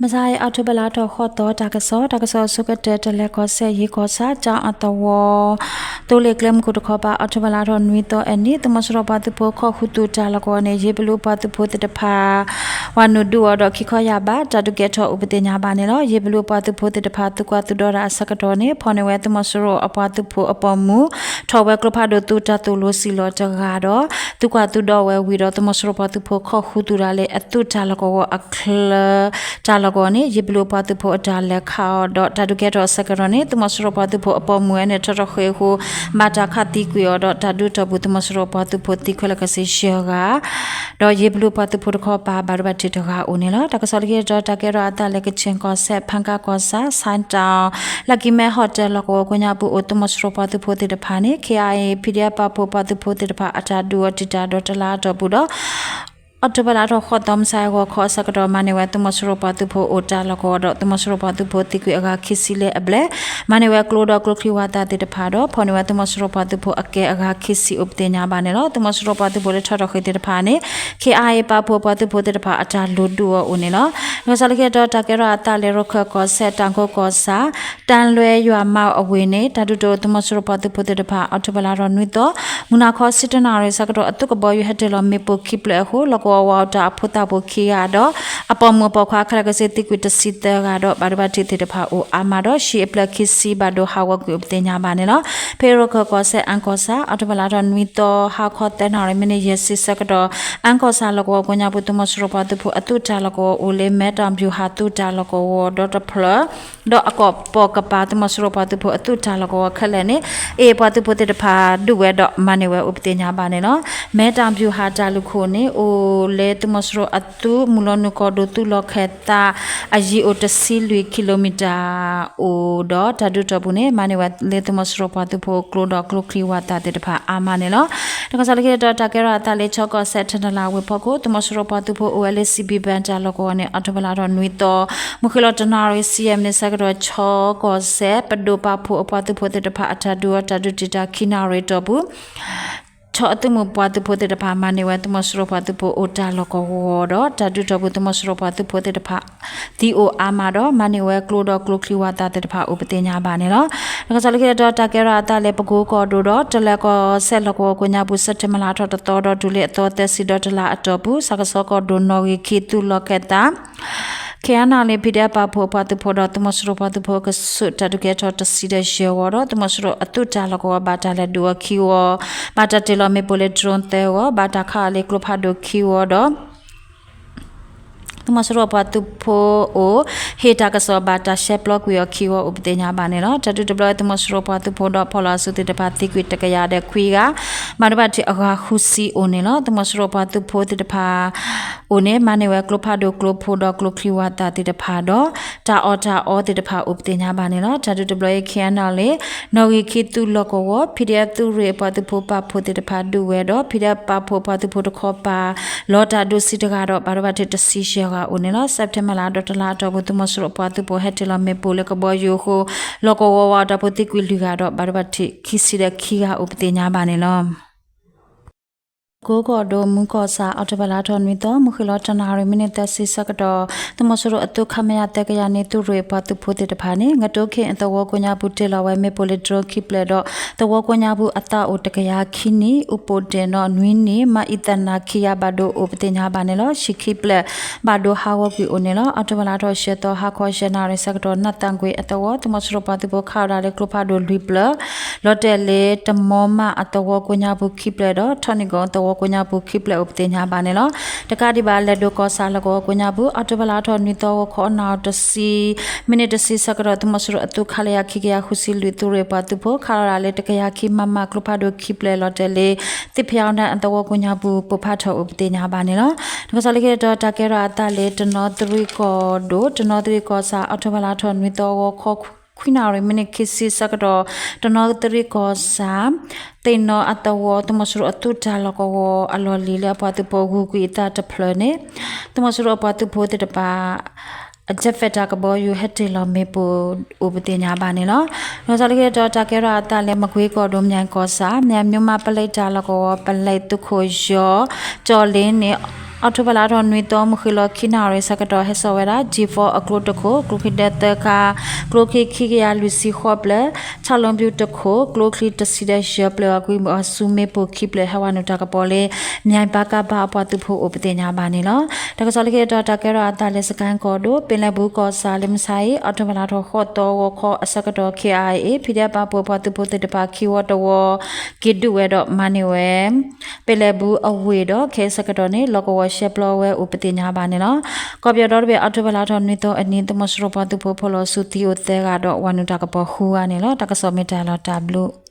မဆါအံၤ အီးထိဘၢၣ်လါထီၣ်ဃိးသီ တၢ်ကစီၣ်, တၢ်ကစီၣ်အဆိကတၢၢ် တလဲၤကီၢ်စဲၣ် ယ့ၢ်ကီၢ်ဆၣ် ကၠီအသဝီ သိလ့ၣ်ကျဲမုၢ်ခိၣ်တခီပၤ အီးထိဘၢၣ်လါထီၣ်နွံသီအနံၤ သုးမီၤစိရိၤပှၤသုးဖိခိၣ်ဃုာ်သုးတၢ်လီၢ်ကဝီၤန့ၣ် ယ့ၢ်ဘလူးပှၤသုးဖိသ့ၣ်တဖၣ် ဝၤနုာ်ဒုးအီၤဒီးခံခီယၢ်ဘး တၢ်ဒုးကဲထီၣ်အိၣ်ပသ့ၣ်ညါဘၣ်န့ၣ်လီၤ. ယ့ၢ်ဘလူးပှၤသုးဖိသ့ၣ်တဖၣ် သုးကွၢ်သုးဒီတၢ်အဆၢကတီၢ်န့ၣ် ဖီၣ်န့ၢ်ဝဲသုးမီၤစိရိၤအပှၤသုးဖိအပိာ်မုၣ် ထီၣ်ဝဲကျိဖးဒိၣ်သုးတၢ်သိၣ်လိစံၣ်လီၤတဂၤဒီး သုးကွၢ်သုးဒီဝဲဝံၤဒီး သုးမီၤစိရိၤပှၤသုးဖိခိၣ်ဃုာ်သုးတၢ်လၢအသုးတၢ်လီၢ်ကဝီၤအချၢ တၢ်လီၢ်ကဝီၤန့ၣ် ယ့ၢ်ဘလူးပှၤသုးဖိအတၢ်လဲၤခးအီၤဒီး တၢ်ဒုးကဲထီၣ်အဆၢကတီၢ်န့ၣ် သုးမီၤစိရိၤပှၤသုးဖိအပိာ်မုၣ်ဝဲန့ၣ် ထီၣ်ထီၣ်ဃ့ၢ်အဃိ ဘၣ်တၢ်ခးသံကွံာ်အီၤဒီး တၢ်ဒုးထီၣ်ပူၤသုးမီၤစိရိၤပှၤသုးဖိသံခွဲးလၢာ်ခဲဆ့ယဲၢ်ဂၤ ဒီးယ့ၢ်ဘလူးပှၤသုးဖိတခီပၤ ဘၣ်ဒိဘၣ်ထံးတဂၤအိၣ်န့ၣ်လီၤ. တၢ်ကစီၣ်လၢခံတတီၤ တၢ်ကဲထီၣ်အသးလၢ ကခၠ့ၣ်ကီၢ်စဲၣ် ဖၣ်ကၣ်ကီၢ်ဆၣ် ဆၣ်တၢ် လၢကံမဲဟီၣ်တဲၣ် လီၢ်ကဝီၤကိးညါပူၤအိၣ် သုးမီၤစိရိၤပှၤသုးဖိသ့ၣ်တဖၣ်န့ၣ် ခ့ၣ်အါအ့ၣ် ပီၣ်ဒံၣ်အၣ် ပာ်ဖှိၣ်ပှၤသုးဖိသ့ၣ်တဖၣ် အတၢ်ဒုးအီၤတံာ်တာ်ဒီးတလါအတီၢ်ပူၤဒီး အီးထိဘၢၣ်လါထီၣ်ဃိးသီ မုၢ်ဆါအဂီၤခီအဆၢကတီၢ် မၤန့ၢ်ဝဲသုးမီၤစိရိၤပှၤသုးဖိအိၣ်တၢ်လီၢ်ကဝီၤဒီး သုးမီၤစိရိၤပှၤသုးဖိသံကွံာ်အဂၤခံဆံလၢအဘျဲၣ် မၤန့ၢ်ဝဲကျိဒီးကျိချံဝၣ်သၣ်သ့ၣ်တဖၣ်ဒီး ဖီၣ်န့ၢ်ဝဲသုးမီၤစိရိၤပှၤသုးဖိအကဲအဂၤခံဆံအိၣ်ပသ့ၣ်ညါဘၣ်န့ၣ်လီၤ. သုးမီၤစိရိၤပှၤသုးဖိလၢထီၣ်ထီၣ်ဃ့ၢ်သ့ၣ်တဖၣ်န့ၣ် ခ့ၣ်အါအ့ၣ် ပာ်ဖှိၣ်ပှၤသုးဖိသ့ၣ်တဖၣ် အတၢ်လိၣ်ဒုးအီၤအိၣ်န့ၣ်လီၤ. တၢ်ကစီၣ်လၢခံတတီၤ တၢ်ကဲထီၣ်အသးလၢ ရခၢၣ်ကီၢ်စဲၣ် တၢ်ခိကီၢ်ဆၣ် တၢ်လွဲယွၤမါအဝ့ၢ်န့ၣ် တၢ်ဒုးတအိၣ် သုးမီၤစိရိၤပှၤသုးဖိသ့ၣ်တဖၣ် အီးထိဘၢၣ်လါထီၣ်နွံသီ မုၢ်နၤခီဆံတၢနၣ်ရံၣ်ဆၢကတီၢ် အသုးကဘီယူၤဟဲတ့ၢ်လီၤမ့ၣ်ပိၢ်ခံဖျၢၣ်အဃိ လီၢ်ကဝီၤဝါအီၤတၢ်အဖိသၣ်ဖိခံဂၤဒီး အပိာ်မုၣ်အပိာ်ခွါခဲလၢာ်ခဲဆ့သံကွံာ်တဆံသၢဂၤဒီး ဘၣ်ဒိဘၣ်ထံးသ့ၣ်တဖၣ်အိၣ်အါမးဒီး ဟံၣ်အဖျၢၣ်ခံဆံဘၣ်ဒိဟးဂီၤကွံာ်အိၣ်ပသ့ၣ်ညါဘၣ်န့ၣ်လီၤ. ဖဲရခၢၣ်ကီၢ်စဲၣ် အၣ်ကီၢ်ဆၣ် အီးထိဘၢၣ်လါထီၣ်နွံသီ ဟါခီသၢနၣ်ရံၣ် မံးနံးယဲၢ်ဆံဆၢကတီၢ် အၣ်ကီၢ်ဆၣ်လီၢ်ကဝီၤကိးညါပူၤ သုးမီၤစိရိၤပှၤသုးဖိအသုးတၢ်လီၢ်ကဝီၤအိၣ်လၢ မဲတၢ်ဘျူၤဟၣ်သုးတၢ်လီၢ်ကဝီၤဒီတဖျၢၣ် ဒီးအကီၢ်ပိာ်ကပၤ သုးမီၤစိရိၤပှၤသုးဖိအသုးတၢ်လီၢ်ကဝီၤခဲလၢာ်န့ၣ် အ့ၣ် ပှၤသုးဖိသ့ၣ်တဖၣ်ဒုးဝဲဒီးမၤန့ၢ်ဝဲအိၣ်ပသ့ၣ်ညါဘၣ်န့ၣ်လီၤ. မဲတၢ်ဘျူၤဟၣ်တၢ်လုၢ်ခိၣ်န့ၣ် အိၣ်လၢသုးမီၤစိရိၤအသုးမုၢ်လီၤနုာ်ကီၢ်ဒိၣ်သုးလီၢ်ခၢၣ်သး အယံၤအိၣ်တဆံလွံၢ်ကံလိမံၤတၢ်အိၣ်ဒီး တၢ်ဒုးထီၣ်ပူၤန့ၣ် မၤန့ၢ်ဝဲလၢသုးမီၤစိရိၤပှၤသုးဖိကျိဒီးကျိချံဝၣ်သၣ်သ့ၣ်တဖၣ်အါမးန့ၣ်လီၤ. တၢ်ကစီၣ်လၢခံတတီၤ တၢ်ကဲထီၣ်အသးလၢ ခၠီကီၢ်စဲၣ် ထၢၣ်နလၣ်ဝ့ၢ်ဖီခိၣ် သုးမီၤစိရိၤပှၤသုးဖိအိၣ်ဝဲလၢ စံးဘံၣ်ဘၢၣ်တၢ်လီၢ်ကဝီၤန့ၣ် အီးထိဘၢၣ်လါထီၣ်နွံသီ မုၢ်ဃ့ၢ်လီၤတနၣ်ရံၣ်ဆံယဲၢ်မံးနံးဆၢကတီၢ် ခၠီကီၢ်စဲၣ် ပဒိၣ်ပာ်ဖှိၣ်အပှၤသုးဖိသ့ၣ်တဖၣ် အတၢ်ဒုးအီၤတၢ်ဒုးတံာ်တာ်ခံနၣ်ရံၣ်တီၢ်ပူၤ ခၠီအသုးမုၢ်ပှၤသုးဖိသ့ၣ်တဖၣ် မၤန့ၢ်ဝဲသုးမီၤစိရိၤပှၤသုးဖိအိၣ်တၢ်လီၢ်ကဝီၤဒီး တၢ်ဒုးထီၣ်ပူၤ သုးမီၤစိရိၤပှၤသုးဖိသ့ၣ်တဖၣ် သံအိၣ်အါမးဒီး မၤန့ၢ်ဝဲကျိဒီးကျိချံဝၣ်သၣ်သ့ၣ်တဖၣ်အိၣ်ပသ့ၣ်ညါဘၣ်န့ၣ်လီၤ. တၢ်ကစီၣ်လၢခံတတီၤ တၢ်ကဲထီၣ်အသးလၢ ပကိကီၢ်ဒိၣ်ဒီး တလၢၤကီၢ်စဲၣ်လီၢ်ကဝီၤကိးညါပူၤ စဲးပထ့ဘၢၣ်လါထီၣ်တသီဒီး တုၤလၢအသီသၢဆံဒီးတလါအတီၢ်ပူၤ စၢ်ကဆီကီၢ်ဒိၣ် နီၣ်ဂံၢ်ခံသုးလီၢ်ခၢၣ်သး ခ့ၣ်အါနၣ်လ့ ပီၣ်ဒံၣ်အၣ် ပာ်ဖှိၣ်အပှၤသုးဖိဒီး သုးမီၤစိရိၤပှၤသုးဖိအကဆူး တၢ်ဒုးကဲထီၣ်တဆံဒီးယဲၢ်ဝီဒီး သုးမီၤစိရိၤအသုးတၢ်လီၢ်ကဝီၤ ဘၣ်တၢ်လဲၤဒုးအီၤခံဝီ, ဘၣ်တၢ်တ့ၢ်လီၤမ့ၣ်ပိၢ်လၢ drone သၢဝီ, ဘၣ်တၢ်ခးအီၤလၢကျိဖးဒိၣ်ခံဝီဒီး သုးမီၤစိရိၤပှၤသုးဖိအိၣ် ဟ့ၣ်တၢ်ကစီၣ် ဘၣ်တၢ်ရှဲပျီကွံာ်အီၤခံဝီအိၣ်ပသ့ၣ်ညါဘၣ်န့ၣ်လီၤ. တၢ်ဒုးတဘျီအံၤ သုးမီၤစိရိၤပှၤသုးဖိဒီးဖီၣ်လီၤအစုသ့ၣ်တဖၣ်သံကွံာ်တကယၤဒီးခွံဂၤ, ဘၣ်ဒိဘၣ်ထံးအဂၤဃုဆံအိၣ်န့ၣ်လီၤ. သုးမီၤစိရိၤပှၤသုးဖိသ့ၣ်တဖၣ် အိၣ်န့ၣ် မၤန့ၢ်ဝဲကျိဖးဒိၣ်ကျိဖိဒီးကျိချံဝၣ်သၣ်သ့ၣ်တဖၣ်ဒီး တၢ်အီၣ်တၢ်အီသ့ၣ်တဖၣ်အိၣ်ပသ့ၣ်ညါဘၣ်န့ၣ်လီၤ. တၢ်ဒုးတဘျီအံၤ ခ့ၣ်အါနၣ်လ့ နီၣ်ဂံၢ်ခံသုးလီၢ်ကဝီၤ ပီၣ်ဒံၣ်အၣ်သုးရ့ၣ်အပှၤသုးဖိပာ်ဖှိၣ်သ့ၣ်တဖၣ်ဒုးဝဲဒီး ပီၣ်ဒံၣ်အၣ်ပာ်ဖှိၣ်အပှၤသုးဖိတခီပၤ လီၤတၢ်ဒုးဆံတဂၤဒီး ဘၣ်ဒိဘၣ်ထံးတဆံယဲၢ်ဂၤအိၣ်န့ၣ်လီၤ. စဲးပထ့ဘၢၣ်လါဒီးတလါအတီၢ်ပူၤ သုးမီၤစိရိၤပှၤသုးဖိဟဲတ့ၢ်လီၤမ့ၣ်ပိၢ်လၢကဘီယူၤအဃိ လီၢ်ကဝီၤဝးတၢ်ဖိသံကွံာ်လွံၢ်ဂၤဒီး ဘၣ်ဒိဘၣ်ထံးခံဆံဒီးခံဂၤအိၣ်ပသ့ၣ်ညါဘၣ်န့ၣ်လီၤ. ကိကီၢ်ဒိၣ် မူကီၢ်ဆၣ် အီးထိဘၢၣ်လါထီၣ်နွံသီ မုၢ်ဃ့ၢ်လီၤတနၣ်ရံၣ် မံးနံးသၢဆံဆၢကတီၢ် သုးမီၤစိရိၤအသုး ခမရ သၢကယၤနွံ သုးရ့ၣ်အပှၤသုးဖိသ့ၣ်တဖၣ်န့ၣ် ငတိခ့ၣ်အသဝီကိးညါပူၤ တ့ၢ်လီၤဝဲမ့ၣ်ပိၢ်လၢ drone ခံဖျၢၣ်ဒီး သဝီကိးညါပူၤအသးအိၣ်တကယၤခံနံၣ် အိၣ်ပိၣ်ဒဲးနီၣ်နွံနံၣ် မၤအံသနၢ်ခံဂၤဘၣ်ဒိအိၣ်ပသ့ၣ်ညါဘၣ်န့ၣ်လီၤ. ဟံၣ်ခံဖျၢၣ်ဘၣ်ဒိဟးဂီၤကွံာ်အိၣ်န့ၣ်လီၤ. အီးထိဘၢၣ်လါထီၣ်ယဲၢ်သီ ဟါခီယဲၢ်နၣ်ရံၣ်ဆၢကတီၢ် နၢ်သၣ်ကွ့ၤအသဝီ သုးမီၤစိရိၤပှၤသုးဖိခးဝဲဒၣ်လၢကျိဖးဒိၣ်လွံၢ်ဖျၢၣ် လီၤတဲာ်လၢတမီမၣ်အသဝီကိးညါပူၤခံဖျၢၣ်ဒီး ထီၣ်နံၣ်ကီၢ်အသဝီကိးညါပူၤခံဖျၢၣ်အိၣ်ပသ့ၣ်ညါဘၣ်န့ၣ်လီၤ. တကးဒံးဘၣ် လဲၤဒိၣ်ကီၢ်ဆၣ်လီၢ်ကဝီၤကိးညါပူၤ အီးထိဘၢၣ်လါထီၣ်နွံသီ ဂီၤခီအနၣ်ရံၣ်တဆံ မံးနံးတဆံဆၢကတီၢ် သုးမီၤစိရိၤအသုး ခလရ ခံကယၤဃုဆံလွံၢ် သုးရ့ၣ်ပှၤသုးဖိ ခးလီၤဒၣ်လၢတကယၤခံမမၣ် ကျိဖးဒိၣ်ခံဖျၢၣ်လီၤတဲာ်လၢ သ့ၣ်ဖၠါအီနၣ်အသဝီကိးညါပူၤ ပိၢ်ဖးထီၣ်အိၣ်ပသ့ၣ်ညါဘၣ်န့ၣ်လီၤ. တၢ်ကစီၣ်လၢခံတတီၤ တၢ်ကဲထီၣ်အသးလၢတနီသရံၣ်ကီၢ်ဒိၣ် တနီသရံၣ်ကီၢ်ဆၣ် အီးထိဘၢၣ်လါထီၣ်နွံသီ ဂီၤခီခွံနၣ်ရံၣ် မံးနံးခံဆံဆၢကတီၢ် တနီသရံၣ်ကီၢ်ဆၣ် သ့ၣ်နီၣ်အသဝီ သုးမီၤစိရိၤအသုးတၢ်လီၢ်ကဝီၤအလီၢ်လံၤလၢအပှၤသုးဖိဂုၤကွံာ်အသးတဖျၢၣ်န့ၣ် သုးမီၤစိရိၤအပှၤသုးဖိသ့ၣ်တဖၣ် အ jet fighter ကဘီယူၤဟဲတ့ၢ်လီၤမ့ၣ်ပိၢ်အိၣ်ပသ့ၣ်ညါဘၣ်န့ၣ်လီၤ. တၢ်ကစီၣ်လၢခံတတီၤ တၢ်ကဲထီၣ်အသးလၢမကွ့ကီၢ်ဒိၣ် မၠဲၣ်ကီၢ်ဆၣ် မၠဲၣ်မျိမၣ်ပလဲတၢ်လီၢ်ကဝီၤ ပလဲသုးခိၣ်ယီၤ ကၠီၣ်လ့န့ၣ် အီးထိဘၢၣ်လါထီၣ်နွံသီ မုၢ်ဃ့ၢ်လီၤခံနၣ်ရံၣ်ဆၢကတီၢ် ဟဲစိာ်ဝဲဒၣ် G four အကျိတခိၣ်, ကျိချံဒၢသၢခါ, ကျိချံခံကယၤလွံၢ်ဆံဃိးဖျၢၣ်, ဆီလီဘျူးတခိၣ်, ကျိချံတဆံဒီးယဲၢ်ဖျၢၣ်အဂီၢ် မ့ၢ်အီၤဆူမ့ၣ်ပိၢ်ခံဖျၢၣ် ဟဲဝဲနုာ်တၢ်ကပီၤလၢ မၠဲၣ်ဘၣ်ကၣ်ဘၣ်အပှၤသုးဖိအိၣ် ပသ့ၣ်ညါဘၣ်န့ၣ်လီၤ. တၢ်ကစီၣ်လၢခံတတီၤ တၢ်ကဲထီၣ်အသးလၢ စကဲၣ်ကီၢ်ဒိၣ် ပ့လဲၣ်ဘူကီၢ်ဆၣ်လၢမဆါအံၤ အီးထိဘၢၣ်လါထီၣ်ဃိးသီဂီၤခီအဆၢကတီၢ် ခ့ၣ်အါအ့ၣ် ဖံဒဲးပာ်ဖှိၣ်အပှၤသုးဖိသ့ၣ်တဖၣ် ခံဝီတဝီ က့ၤဒုးဝဲဒီးမၤန့ၢ်ဝဲ ပ့လဲၣ်ဘူအဝ့ၢ်ဒီး ခဲအံၤဆၢကတီၢ်န့ၣ် လီၢ်ကဝီၤရှဲပျီဝဲအိၣ် ပသ့ၣ်ညါဘၣ်န့ၣ်လီၤ. ကီၢ်ပယီၤဒီတဘ့ၣ် အီးထိဘၢၣ်လါထီၣ်နွံသီအနံၤ သုးမီၤစိရိၤပှၤသုးဖိဖီၣ်လီၤဆူသံအိၣ်သၢဂၤဒီး ဝဲနုာ်တၢ်ကပီၤဃုဂၤန့ၣ်လီၤ. တၢ်ကစီၣ်မ့ၢ်တၢ်လီၤတၢ်ဘျုး